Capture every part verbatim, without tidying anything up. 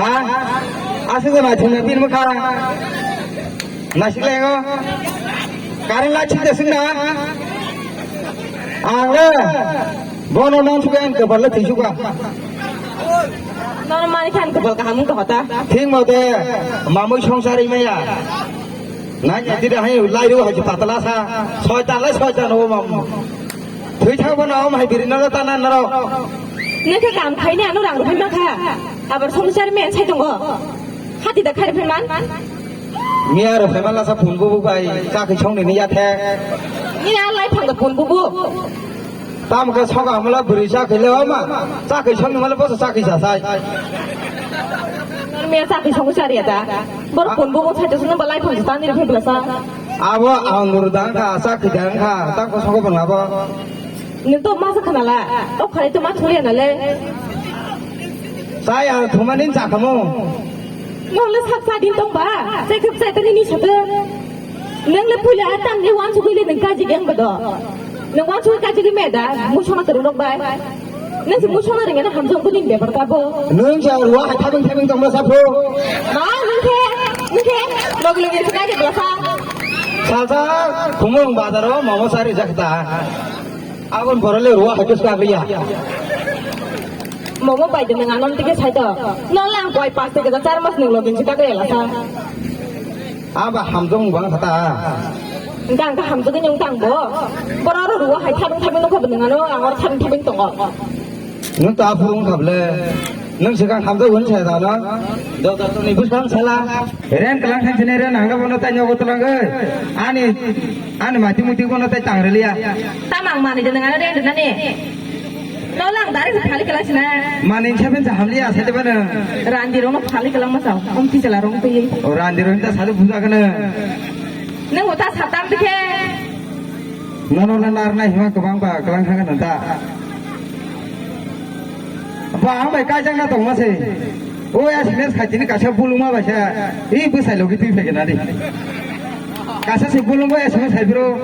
Ha? Aswk na thumna pin mukha. Nasik lengo. Karan la chita singna. Ang le. Bono non suka ang kepala tisuka. Normal kan kepala kamu kehota. Thing mote mamui songsari maya. Nanya tida hai lairu hai patala sa. Soita lai soita no mam. Thui thang bono om hai biri no ta na naro. Neke kam khaini ano rang rupin makha. Abar songsari men sai tongo. Hati da khari pheman. Miya ro pheman lasa phun bubu bai, chakhi songni ni yathe. Ni na lai phang da phun bubu. Tam khe soka hamla bwrwi chakhi le ma, chakhi songni mala bosa chakhi sa sai. Miya chakhi song sari ya da. Bor phun bubu sai to sunu balai phang da ni phebla sa. Abo ang buru dang kha, chakhi dang kha, tam khe soka bang abo. Nwng to ma sa khnala, to khari to ma thuri na le. Sai ang thumani chakhamu. Nwng le sak sa din tong ba, sai khap sai tani ni sate. Nwng le puila tam ni wan sugui le nwng kaji geng ba do. Nwng wan sugui kaji gi me da, musona turu nok bai. Nwng si musona ringa na hamjong ko din be bar ka bo. Nwng ja ruwa hai thabing thabing tong ba sa phu. Ma nwng khe, nwng khe, log log ni sika ke bla sa. Salsa khumung bazaro momo sari jakta. Abon borole ruwa hai kuska biya. Momo bai de nang anon tike sai to. No lang koi pas tike char mas nung login sita ke la sa. Aba hamjong bang khata. Engka engka hamjong nyung tang bo. Borok ro ruwa hai thabung thabung nokho bwnang ano angor thabung thabung tongo. Nwng ta phurung kable. Nwng sikang hamjong hwn sai da no. Doctor ni buskang sela. Ren kelang thang sini ren angga bono tai nyogo telang oi. Ani, ani mati muti bono tai tang relia. Tamang mani de nang ren de nani. No lang dari se thali kelang sina. Mani saben sa hamlia sa de bana. Randi rong thali kelang masa. Om ti sela rong tui. O randi rong ta salu buja kana. Nang uta satam dikhe. Nono na nar na hima kebang ba kelang thang kana ta. Ba ang bai kaijak na tongma se. O ya sines khaitini kaisa buluma bai sa. I bwsai logi twi phai kana di. Kaisa se buluma ya sines hai bro.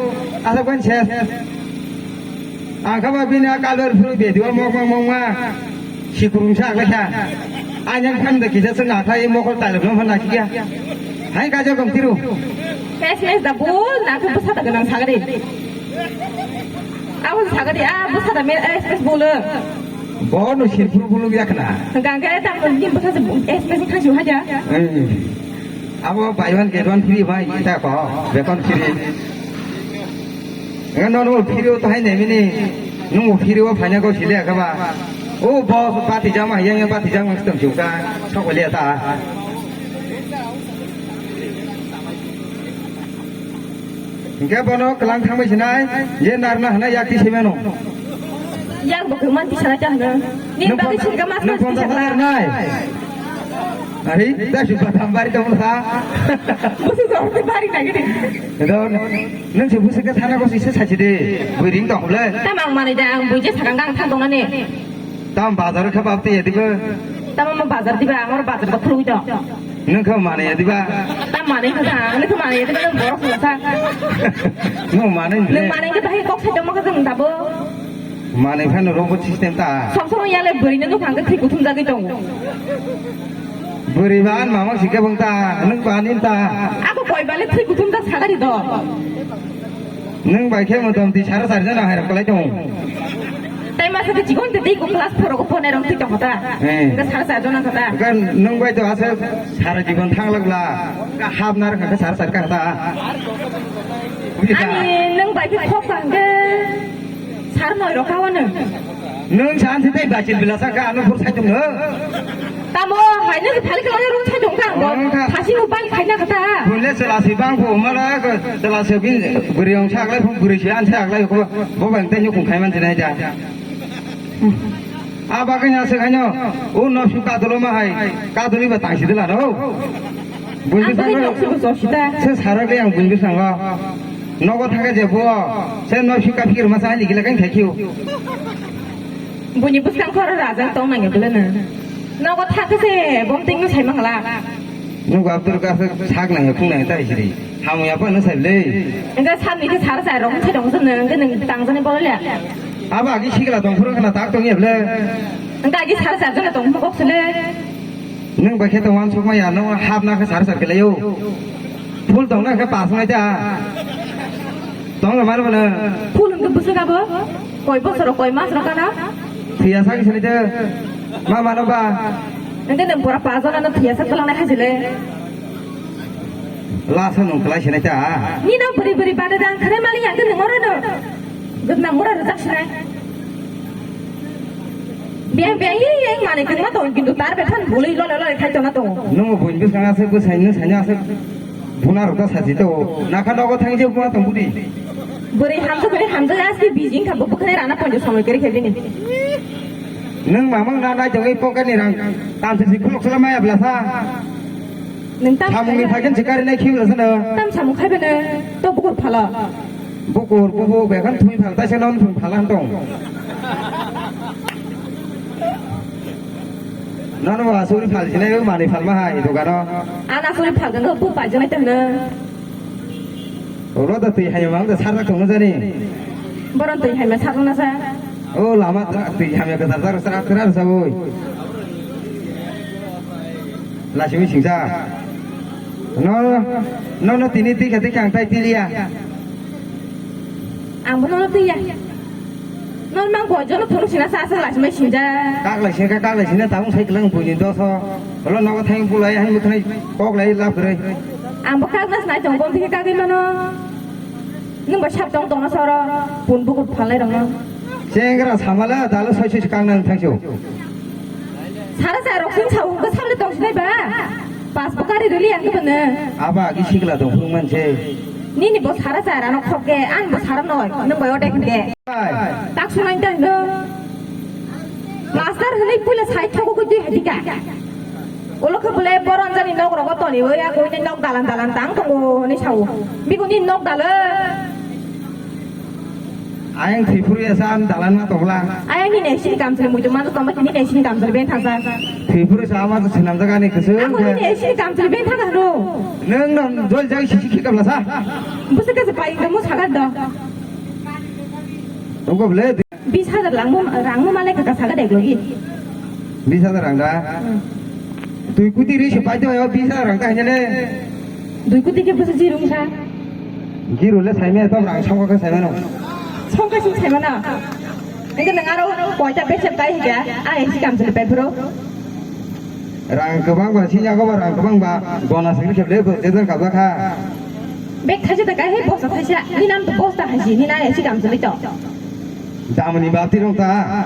Asa kwan ses. Ang kha ba bini a kalber phuru bediwa mokma mokma. Sikurung sa kha. Anyang kham da kisa se na thai mokol talib no na kya. Hai kaijak kom tiru. Mes mes da bul na kha bwsa da ganang sagari. Abo sagadi, ah, bwsa da me, eh, space bolo. Bo no sirpur bolo ya kana. Gangga ta ko ni bwsa se, eh, space kha ju haja. Hmm. Abo buy one get one free bai, ita ko, bekon free. Nga no no free o to hai ne mini, no free o phanya ko sile ka ba. O bo pati jama yang yang pati jama stam ju ka, so ko le ta. Hingke bono kelang thangbai sinai, je narna hwnai yak ti sui mano. Yak bo kwma ti sana cha hwno. Ni bagwi sirga mas mas ti sana. Nai. Ari, da su batam bari tong sa. Busu jor ti bari nai gini. Do, nung se busu ke sana ko sise sachi de. Bui ring tong le. Tamang mani da ang bui je sakang kang thang tong ani. Tam bazar kha bab te yadiba. Tamo mo bazar diba, amar bazar da khului do. Nung kha mane yadiba. Tam mane kha sa, nung kha mane yadiba, nung borok kha sa. Nung mane. Nung mane kha bahai kok sa tamo kha jang dabo. Mane phan robo system ta. Som som yale bwrwi nung phang kha thik uthum jagwi tong. Bwrwi ban mama sikhe bang ta, nung ban in ta. Ako koi bale thik uthum jak sagari do. Nung bai khe motamoti sara sari jona hai rok kwlai tongo. Tai masa khe chikon te tei ko class four ko phone rong tei tongo ta. Eh. Nung sara sari jona kha ta. Kan nung bai to asa sara jibon thang lak bla. Hap nar kha sara sari kha ta. Ani nung bai khe khok kang khe sar noi rok kawa nung. Nwng san si tei bachil bila sa ka ano phur sai tong no. Tamo hai no thali kala rung sai tong kang bo. Wng kha. Thasi upai khai na kata. Phun le sela si bang phu mala ko sela si bin guri ong sa aklai phun guri si an sa aklai ko bo bang tei nyukung khai man sinai ja. A bagwi na se khaino u no su ka dolo ma hai ka doli ba tang si dela no. Bundi sango. Ang tei se sara ke ang bundi sango. Nogo thangkhe je bo, se no sika phikir masa ani gila kan thakhiu. Buini bwskang khoro raja tong nangya bwleno. Nogo thangkhe se bom tingno sai mangla. Nung Abdul ka sak nangya khung nangya tai siri. Hamu ya pa no sai le. Engka sani ke sar sai rong sai rong sene engka nung tang sene bolya. Aba agi sikla tong phuru kana tak tong ya ble. Engka agi sar sai jona tong phuru kok sele. Nwng bai khe tong uansuk maya, nwng hapna khe sar sar khe laio. Phul tongna khe pasnai ta. Tongla mar bana. Phul hwnkhe bwswk abo? Koi bosor, koi mas rok gana? Thwiya sak sinai ta. Ma mano ba? Hwnkhe nwng pura pas jona no thwiya sak kwlangnai hai se le. Lasa nwng kwlai sinai ta. Nino bwrwi bwrwi bade dang khare mali yang khe nwng oro no. Gwnang mura rwjak sinai. Beng beng yi yang mani kangma tong kintu tar bethan bului lole lole khai tona tong. Nwng buin bwskango aswk bwsai nwng saino aswk buna rwkha sachi to. Nakha nogo thangje buna tong budi. Bwrwi hamjak bwrwi hamjak aski bijing kha bwkhwnai rana ponjo somoi kere khe bini. Nwng mamang na nai tongwi pocket ni rang tamsi si khulok sala maya blasa. Nwng tam samungni khai phaikin sikari nai khiu rasa no. Tam samung khai bene to bukur phala. Bukur bubu bekan thumi phal taisa non thumi phala tong. Nono asuri phal sinai mani phal ma hai dogano. Ana asuri phal gano bu pajanai tong no. Oro da twi hai mang da sarna tong no jani. Boron twi hai ma sarna sa. O lama twi hai ma da sar sar sar sa boi. Lasimi singsa. No, no, no, tini tikha tikha ang tai tiliya. Ang bo no tiya. No mang bo jono phuru sina sa sa lasimi singsa. Kak lai singka, kak lai sina tabung sai kelang bujin doso. Bolo nogo thang bulai han mukhai kok lai lap gre. Ang bo kak nas nai tong bom tikha kagwi mano. Nwng bai sap tong tongna soro, pun bukur phalnai rokno. Chengra samala dalo soi soi kang nang thangsu. Sara sa rok sing sa ungko samle tong sinai ba. Pas bo kari rili ang kebene. Aba agi sikla tong phung manse. Nini bo sara sa rano khok ge, an bo sara noi, nwng bai odek ge. Hai. Tak sunai ta no. Master hwnwi puila sai thogo ko dui hadika. Ulo khe bole boron jani nok rogo toni oi ya koi nok dalan dalan tang tongo hwnwi sao. Biguni nok dalan. Ayang thipuru ya san dalan ma tongla. Ayang ni nesini kamsri muitu mantu tongba kini nesini kamsri ben thangsa. Thipuru sa ma sinam jaga ni kusung. Aku ni nesini kamsri ben thangsa no. Neng non jol jai sisi khikam la sa. Busa ka se pai kamu sagat do. Tongko bole. Bis hajar langmo, rangmo malai kaka saga dek logi. Bis hajar rang da? Hmm. Dui kuti ri se pai to, bis hajar rang ta hanya le. Dui kuti ke busi jirung sa. Giru le saime to rang songka ke saime no. Songka sing saime na. Engke nang aro koita besep kai hike, a esi kam sele pai phuro. Rang kwbang ba, sini yago ba rang kwbang ba, gona singri kheble bo, jejer kabla kha. Bek thaisa ta kai he bosta thaisa, ni nam to bosta haisi, ni na esi kam sele to. Damani bapti rong ta.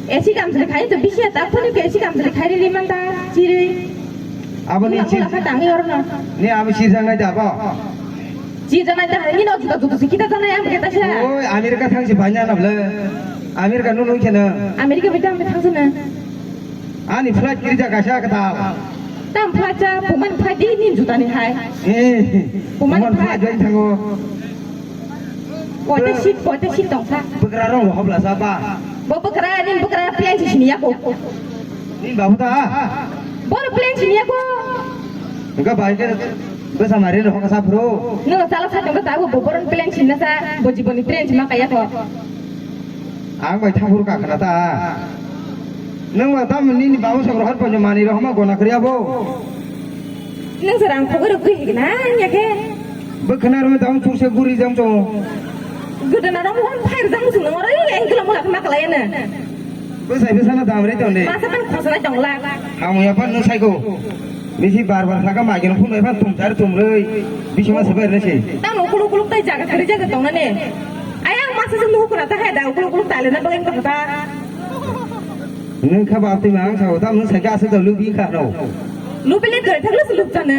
Esi kam sele khai to bisi ta phone ke esi kam sele khai ri man ta, chiri. Abo ni chir. Kha tangi oro na. Ni abo chir jang nai da bo. Chir jang nai da, ni no juta juta sikita jang nai am ke ta sa. Oi, America thang si banya na ble. America no no kena. America bai ta am thang sa na. Ani flight kiri ja kaisa katal. Tam flight cha, puman flight di nin juta ni hai. Eh, puman puman flight. Flight jai thango. Koita seat, koita seat tong sa. Bwkra rong lo hobla sa ba. Bo bwkra, nin bwkra plane si sini yako. Nin babu ta. Boro plane sini yako. Enggak baik kan. Besa mari lo hoksa bro. Nung chala sa tong ta bo boron plane sini sa, bo jiboni train sima kaya ko. Ang bai thang phuru ka khna ta. Nung ba tam nini babu sab rohor pa mani rohma gona kriya bo. Nung se rang khogoi rok twi higna nya khe. Bo khna ro tam chuk se guri jam chong. Gudana ro mohon phai jam sung ro ei engkla mula khna kala ene. Bo sai bo sana dam re ton de. Masa pan khosana jongla. Hamu ya pan nung sai ko. Bisi bar bar saka magi no phun bai phan tum char tum roi. Bisi ma sabai rese. Tam ukuluk ukuluk tai jaga thari jaga tong na ne. Ayang masa se nuhu kuna ta hai da ukuluk ukuluk tale na bageng tong ta. Nung kha bapti ma ang sao tam nung saka asuk da lubi kha no. Lubi le gari thagla se lub chana.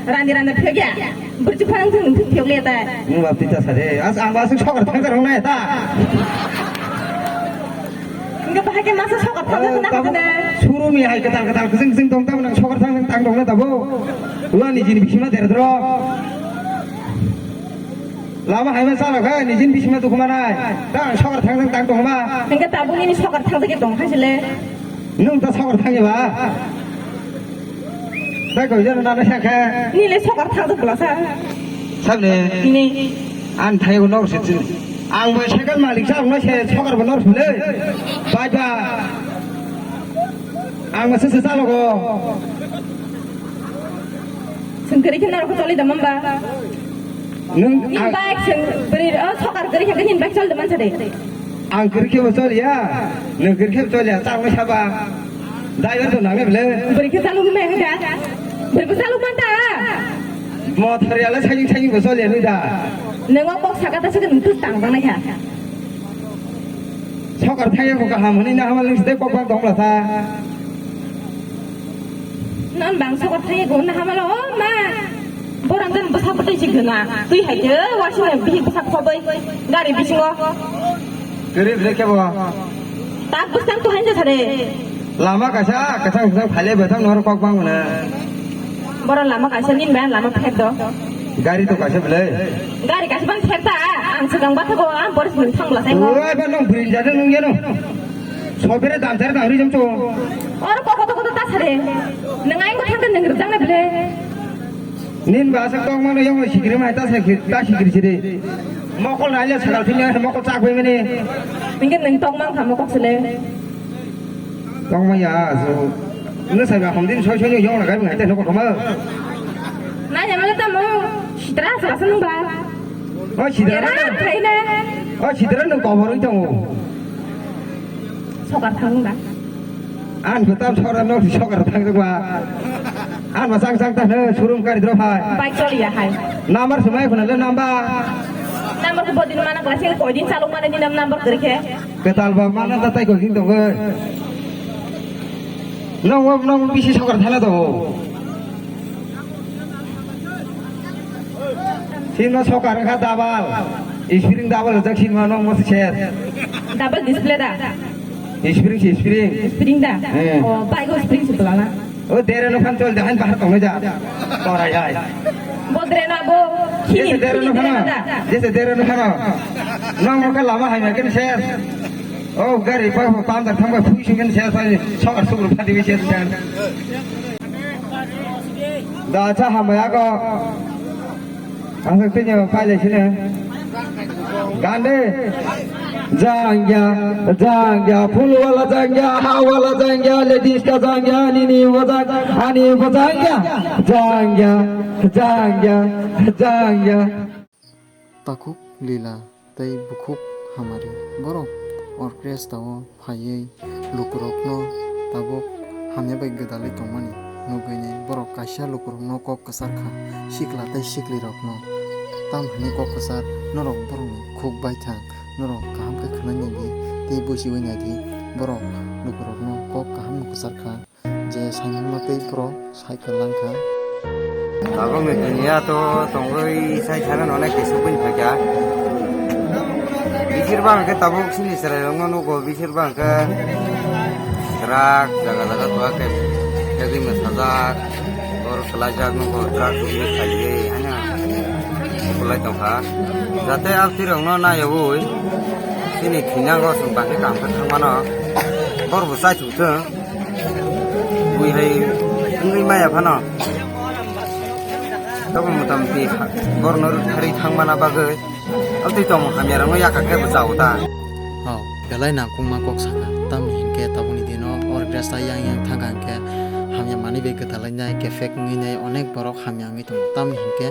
Rani rani phegya. Burju phang thung thung phegya ta. Nung bapti ta sare. As ang ba asuk sokar thang ta rong na ta. Enggak pakai masa sokar thang ta na. Suru mi hai ketal ketal kesing kesing tong tam nang sokar thang tang tong na tabo. Ula ni jin bisima der dro. Lama hai ma sala kha ni jin bisima tu kuma nai. Tang sokar thang tang tong ma. Enggak tabung ini sokar thang ke tong kha sile. Nung ta sokar thang ba. Ta koi jana na na kha. Ni le sokar thang tu pula sa. Sabne. Ini. An thai nor se. Ang bo second malik sa nor se sokar bo nor sule. Bai ba. Ang masa se chalogo. Sengkiri khe norok choli da mamba. Nwng Nin ang bike seng beri, oh, sokar kiri khe nin bike choli da mansa de. Ang kiri khe bo choli ya. Nwng kiri khe bo choli ya. Chang saba. Dai to nang le. Beri khe chalu me ga. Beri khe chalu manta. Mothor ya le saging saging bo choli ya nida. Nwng o kok saka ta se nwng tu tang tang nai kha. Sokar thangya ko kaham hwnwi na hamal nung side kok bang tong bla sa. Non bang sokar thangya ko na hamal o ma. Borang dan bwsa bwtwi si gwnang. Twi hai de wasi hai bihik bwsa khoboi. Gari bisingo. Kwrwi bwlai khe bo. Tak bwsang tu hain ja sare. Lama kaisa kwchang kwchang phaile bwthang nor kok bang mano. Boro lama kaisa nin ba lama phet do. Gari to kaisa bwlai. Gari kaisa ban phet ta, ang swkang bathago, ang boris nung thang bwla sai mo. Oi ba nong bwrwi jani nung yano. Sobere dam sare dam ri jam cho. Oro kok koto koto ta sare. Nung ai mo thang nung rjang na bwlai. Nin ba sa tong mano yong sikri mai ta sikri ta sikri sire. Mokol na ya sakal thini mokol chak bai mani. Nung nung tong mang kha mokok sele. Tongma ya, so. Nwng sai ba hom din soi soi yong lagai bung haite nokol thoma. Na ya mala tamo sitra sa sa nung ba. O sitra. Era khaina. O sitra nung kobor oi tongo. Sokar thang ba. An ko tam sora no sokar thang ba. An ma sang sang ta no surum kari dro phai. Bai choli ya hai. Number sumai khuna le number. Number ko bodin mana kelas ko din chalung mana din number kiri khe. Kwtal ba mana ta tai ko hin tongo. Nong wa nong bisi sokar thana tongo. Sino sokar kha double. Spring double jak sino nong mo ses. Double display da. Spring si spring. Spring da. Eh. Oh, bike o spring si pelana. O dere no phan chol jahan bahar tong ja. Torai hai. Bodre na bo. Jese dere no phana. Jese dere no phana. Nang mo ka lama hai ma ken ses. O gari pa pa pam da thang ba phui singen ses hai. Sokar sukru phati bi ses kan. Da cha hamaya ko. Ang tini paile sini. Gande. Jangya, jangya, phul wala jangya, ha wala jangya, ladies ka jangya, nini wajang, ani wajangya, jangya, jangya, jangya. Takhuk lila tei bukhuk hamari borok orchestra o phaiwi lukurokno tabuk hamya bai gwdalwi tongmani nugwini borok kaisa lukurokno kok kwchar kha, sikla tei siklirokno. Tam hwnwi kok kwchar norok borokni khuk baithang, norok kaham khe khwnai nai di tei bujiui nai di, borok lukurokno kok kaham no kwchar kha. Je saimano tei borok sai kwlang kha. Tabukni duniya to tongwi sai sana nonai kisa buini phaikha. Bisir bang khe tabuk sini chwrairokno nugo, bisir bang khe chwrak jaga jaga toya khe tagwi mwsajak, bor kwlaijak nugo, chwrak tugwi khaiywi haino kulai tongkha. Jate amtwirokno naiyaui chini thwinango chwng bakhe kaham khe thangmano, borbo chaichuk thwng. Bui hai wngwi maya phano. Tabo motamoti borno rwktharwi thangmana bagwi. Amtwi tongmung hamyarokno yakha khe bwchao ta. Oh, belai nangkukma kok sakha. Tamni hinkhe tabukni dino orchestra yang yang thangkha hinkhe hamya manwi bai gwdalainai, kefek wngwi nai, onek borok hamya wngwi tongo. Tamni hinkhe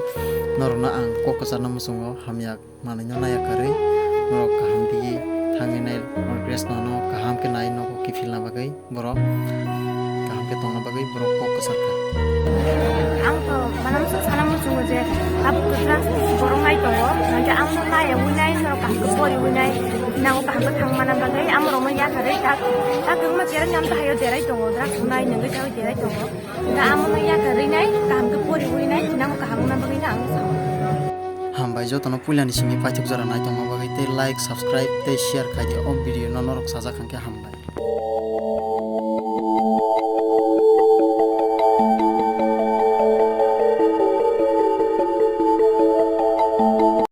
norokno ang kok kwcharno muchungo hamya. Manwino naiya kwrwi norok kaham digwi thangwi nai, orchestra no kaham khe nai nogo kiphilna bagwi borok kaham khe tongna bagwi borok kok kwchar kha. Ang to manamsuk sana muchungo je tabuk kwchwrang borok nai tongo, hwnkhe ang no naiya wi nai, norok kaham khe pori wi nai, nango kaham khe thang mana bagwi ang rokno yakarwi tak tak wngma chereng am tahaio derai tongo, drugs nai nungwi tei derai tongo. Hwnkhe amo no yakarwi nai, kaham khe pori wi nai, thinango kaham wngna bagwi no ang sao. Hambai jotono puilani simi paithak jora naitongma bagwi tei like, subscribe tei share khai di o video no norok sajak hwnkhe hambai.